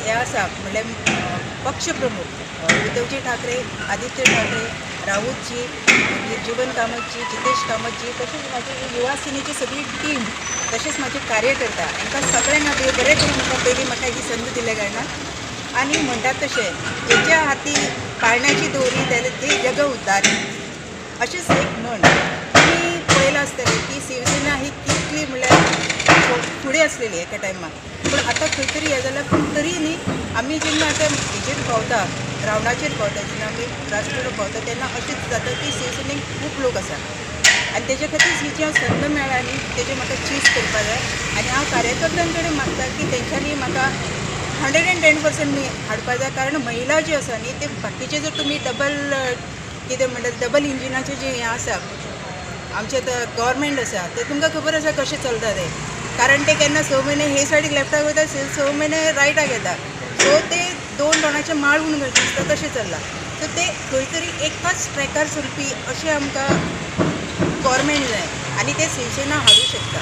हे आसा म्हणल्यार पक्ष प्रमुख उद्धवजी ठाकरे, आदित्य ठाकरे, राऊतजी, मागीर जीवन कामतजी, जितेश कामतजी, तशेंच म्हाजी युवा सेनेची सगळी टीम, तशेंच म्हाजे कार्यकर्ता, हांकां सगळ्यांक हांव देव बरें करूं. म्हाका पयलीं म्हाका ही संद दिल्या कारणान. आनी म्हणटात तशें, जेच्या हाती पाळण्याची दोरी तेले ते जग उद्धारी, अशेंच एक म्हण. तुमी पळयलां आसतलें की शिवसेना ही कितली म्हणल्यार फुडें आसलेली एका टायमार, पूण आतां खंय तरी हें जालां. पूण तरी न्ही, आमी जेन्ना आतां हेजेर भोंवता, ग्रावंडाचेर भोंवता, जेन्ना आमी ग्रासरूट भोंवता, तेन्ना अशेंच जाता की शिवसेनेक खूब लोक आसा आनी तेजे खातीर ही जी हांव संद मेळ्ळा न्ही, तेजें म्हाका चीज करपा जाय. आनी हांव कार्यकर्त्यां कडेन मागता की तेंच्यांनी म्हाका 110% हाडपा जाय, कारण महिला जी आसा न्ही, ते बाकीचे जर तुमी डबल कितें म्हणटात, डबल इंजिनाचें जें हें आसा, आमचें आतां गव्हर्मेंट आसा, तें तुमकां खबर आसा कशें चलता तें. कारण ते केन्ना 6 म्हयने हे सायडीक लेफ्टाक वयता, 6 म्हयने रायटाक येता. सो ते दोन तोंडाचे माळ म्हूण कशें आसता तशें चल्लां. सो ते खंय तरी एकाच ट्रॅकार चलपी अशें आमकां गव्हर्मेंट जाय आनी ते शिवसेना हाडूं शकता.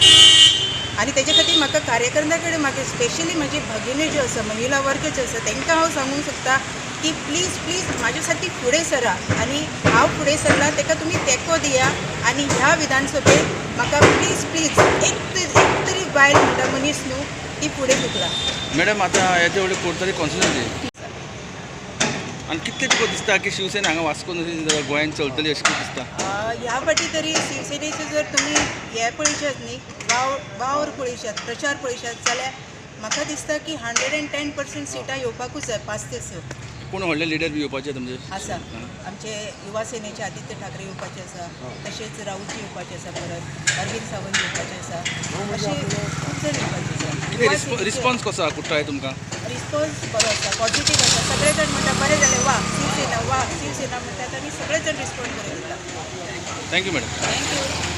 आनी तेजे खातीर म्हाका कार्यकर्त्यां कडेन, म्हाका स्पेशली म्हाजी भगिनी ज्यो आसा, महिला वर्ग जे आसा, तांकां हांव सांगूंक सोदता की प्लीज प्लीज म्हाजे सारकी फुडें सरा आनी हांव फुडें सरला ताका तुमी तेंको दिया. आनी ह्या विधानसभेत म्हाका प्लीज प्लीज एक एक तरी बायल म्हणटा मनीस न्हू, ती फुडें धुकला. मॅडम, आतां हेजे व्हडले कुडतरी कॉन्स्टिट्युएन्सी आनी कितले तुका दिसता की शिवसेना हांगा वास्कोन गोंयांत चलतली अशें कितें दिसता? ह्या फाटी तरी शिवसेनेचे जर तुमी हे पळयशात न्ही, वावर पळयशात, प्रचार पळयशात जाल्यार म्हाका दिसता की 110% सिटां येवपाकूच जाय, 5 ते 6. कोण व्हडले लिडर बी येवपाचे तुमचे? आसा, आमचे युवा सेनेचे आदित्य ठाकरे येवपाचे आसा, तशेंच राऊतजी येवपाचे आसा, परत अरविंद सावंत येवपाचे आसा, अशे खूब जाण येवपाचे आसा. कितें रिस्पॉन्स कसो आहा कुठ्ठाळे तुमकां? रिस्पॉन्स बरो आसा, पॉझिटीव आसा. सगळे जाण म्हणटा, बरें जालें, वा शिवसेना, वा शिवसेना म्हणटात आनी सगळे जाण रिस्पॉन्ड बरे दिता. Thank you madam. Thank you.